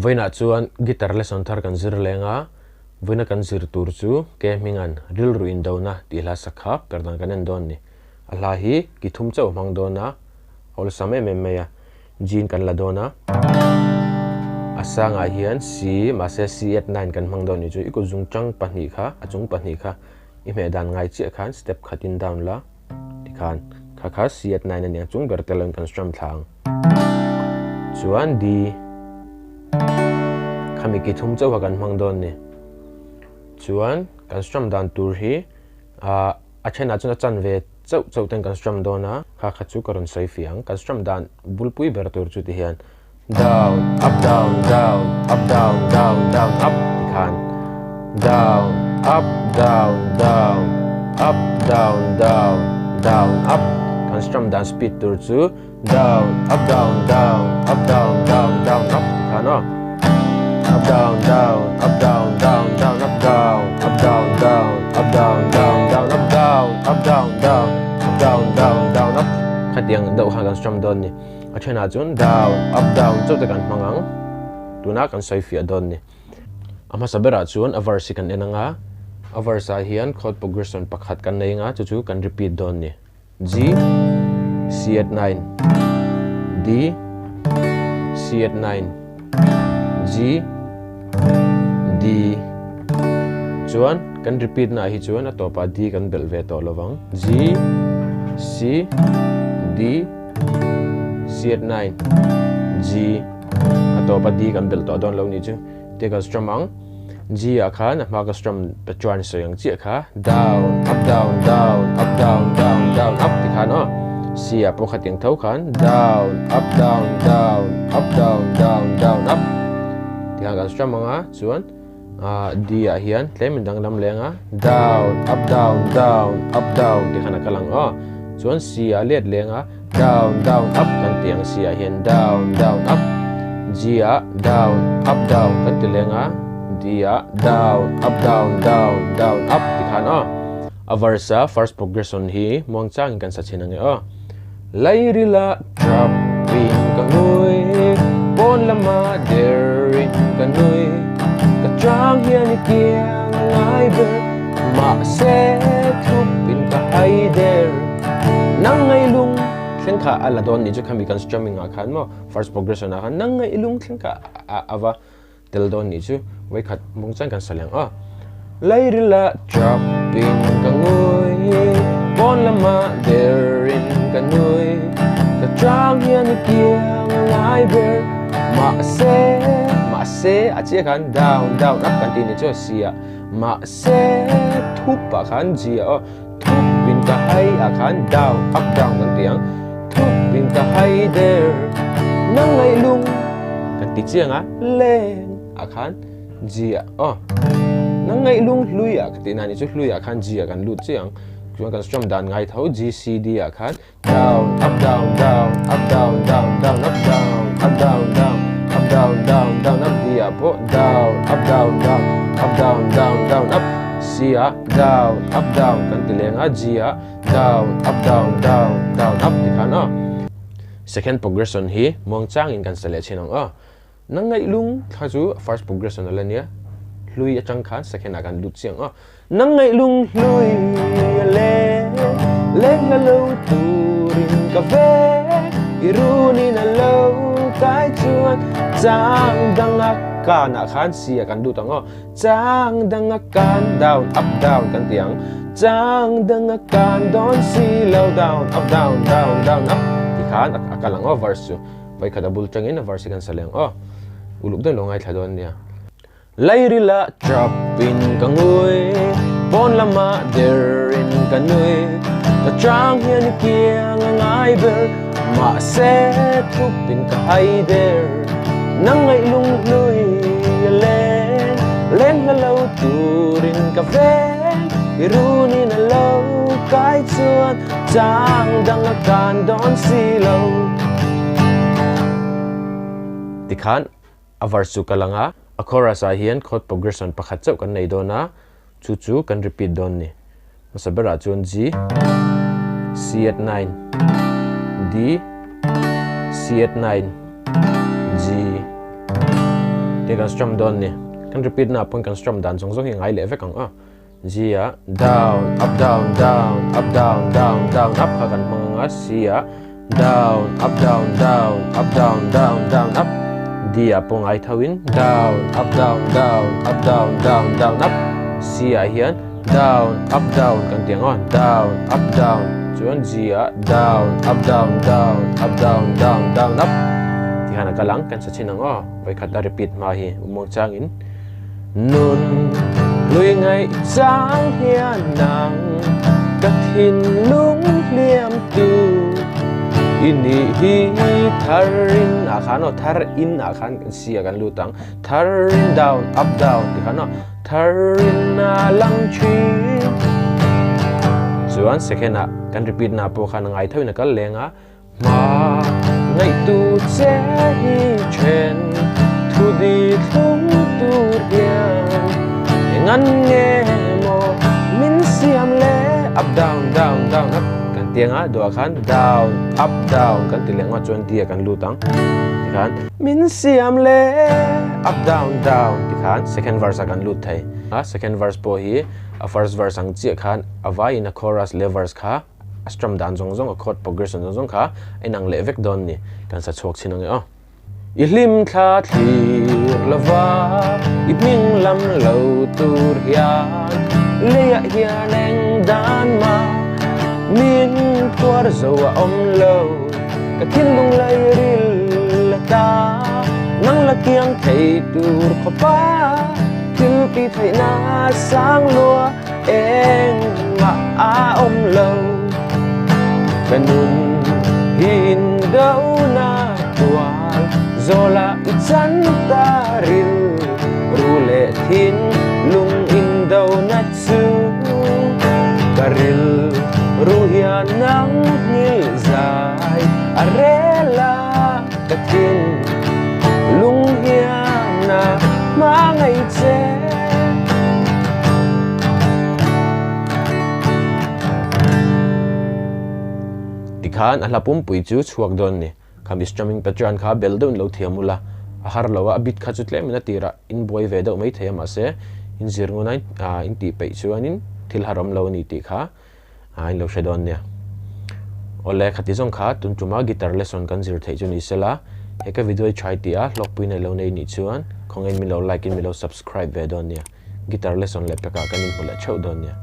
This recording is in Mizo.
Vawiinah chuan guitar lesson thar kan zir leng a, vawiina kan zir tur chu ke hminga'n rilru indona tih hla sakha per dan kan en dawn a ni. A hla hi ki thum chauh hmang dawn a, a awlsam em em mai a, G-in kan la dawn a, a sangah hian C, mahse C at nine kan hmang dawn a ni chu, i kut zungtang pahnih kha, a chung pahnih kha i hmeh dan ngai chiah khan step khatin down la. Tikhan kha kha C at 9 a nia chung ber tel in kan strum thla ang. Chuan D khami ki thum chauha kan hmang dawn ni. Chuan kan strum dan tur hi a a thenah chuan a chan ve chauh chauh ten kan strum dawn a, kha kha chu ka rawn sawi fih ang. Kan strum dan bulpui ber tur chu ti hian down up down down up down down down up tikhan down up down down up down down down up kan strum dan speed tur chu down up down down up down down down up tikhan aw up down down up down down down up down up down down up down down down up down up down down up down down down up khatiang deuh khan kan strum dawn ni. A thenah chuan down, up down chauh te kan hmang ang. Tuna kan sawi fiah dawn ni. A hmasa berah chuan a verse hi kan en ang a, a verse ah hian chord progression pakhat kan nei ang a, chu chu kan repeat dawn ni. G, C at 9, D, C at 9, G, D. Chuan kan repeat na ah hi chuan a tawpah D kan belh ve tawh lovang. G, C, D, C at 9 G a tawp a D kan belh tawh dawn lo ni chu tia kan strum ang G ah khan a hma ka strum pe chuan sawi ang chiah kha down up down down up down down down up ti khan aw C ah pawh khatiang tho khan down up down down up down down down up ti khan kan strum ang a chuan D ah hian tlem in danglam leng a down up down down up down ti khan a kal ang aw chuan C ah let leng a down down up kan ti ang C ah hian down down up G ah down up down kan ti leng a D ah down up down down down up ti khan aw a verse a first progression hi muang changin kan sa chhin ang e aw Lairila trap in ka nui Pawn lama der in ka nui Ka chang hian i kiang a ngai ber Mahse thup in ka hai der Nang ngai lung thleng kha a la dawn nih chu khami kan strumming ah khan maw first progression ah khan nang ngai lung thleng kha a va tel dawn nih chu vawikhat mawng chuan kan sa leng a. Lairila trap in ka ngui pawn lama der in ka nui ka chang hian i kiang a ngai ber mahse mahse a chiah khan down down up kan tih ni chu a si a mahse thup ah khan G ah aw thup in ka hai ah khan down up down kan ti ang thup in ka hai der nang ngaih lung kan ti chiang a leng ah khan G ah aw nang ngaih lung hlui ah ka tih na ni chu hlui ah khan G ah kan lut chiang chuan kan strum dan ngai tho G C D ah khan down up down down up down down down up down up down down up down down down up D ah pawh down up down down up down down down up C ah down up down kan ti leng a G ah down up down down down up ti khan aw second progression hi muang changin kan sa leh thin ang aw nang ngaih lung thla chu first progression a la nia hlui atang khan second ah kan lut chiang aw Nang ngaih lung hlui a leng leng la lo turin ka vek i runin a lo kai chuan chang dang a kan ah khan si a kan lut ang aw chang dang a kan down up down kan ti ang chang dang a kan dawn si lo down up down down down up ti khan a kal ang aw verse chu vawikhat a bul tangin a verse hi kan sa leh ang aw uluk deuh lo ngaithla dawn nia. Lairila trap in ka ngui Pawn lama der in ka nui Ka chang hian i kiang a ngai ber Mahse thup in ka hai der Nang ngaih lung hlui a leng Leng hla lo turin ka veng I runin a lo kai chuan Chang dang a kan dawn si lo Tikhan A verse chu ka lang a, a chorus ah hian chord progression pakhat chauh kan nei dawn a, chu chu kan repeat dawn ni. Hmasa berah chuan G, C at 9, D, C at 9, G. Tia kan strum dawn ni. Kan repeat na pawn kan strum dan zawng zawng hi ngai leh vek ang a. G ah down up down down up down down down up kha kan hmang ang a. C ah down up down down up down down down up. D ah pawh ngai tho in down up down down up down down down up. C ah hian down up down kan ti ang aw down up down chuan G ah down up down down up down down down up ti khan a kal ang kan sa chhin ang aw vawikhat a repeat hma hi muang changin Nun hlui ngaih chang hian nang ka thinlung hliam tu i nih hi tharin ah khan aw thar in ah khan kan si ah kan lut ang tharin down up down ti khan aw tharin a lang thin chuan second ah kan repeat na pawh khan a ngai tho in a kal leng a. Hma ngaihtu che hi then thu di thlung tur hian eng an nge maw min siam le up down down down up kan ti anga duah khan down up down kan ti leh ngawt chuan D ah kan lut ang tikhan min siam le up down down tikhan second verse ah kan lut thei a second verse pawh hi a first verse ang chiah khan a vaiin a chorus leh verse kha A strum dan zawng zawng, a chord progression zawng zawng kha a inang leh vek dawn ni. Kan sa chhuak chhin ang e aw. I hlim thla thlir lova, i hming lam lo tur hian leiah hian eng dan mah min phuar zo a awm lo. Ka thinlung lei ril a ta, nang la kiang thei tur khawpa thil ti theihna sang lua. Engmah a awm lo ka nun hi in do na tual zawlah i chan ta ril ru leh thin lung in do na chu ka ril ru hian nang nghil zai a rel a ka thin lung hian a hmangaih che. Tikhan a hla pumpui chu chhuak dawn ni. Khami strumming pattern kha bel deuhin lo thiam ula, a har lo a, a bit kha chu tlemin a tirah in buai ve deuh maithei a mahse in zir ngun a in tih peih chuanin thil har awm lo a ni tih kha a in lo hre dawn nia. Awle khati zawng kha tun tuma guitar lesson kan zir theih chu ni sela, he ka video i try tih a hlawkpui nei lo nei nih chuan khawngin min lo like in min lo subscribe ve dawn nia. Guitar lesson leh pekah kan inhmu leh theuh dawn nia.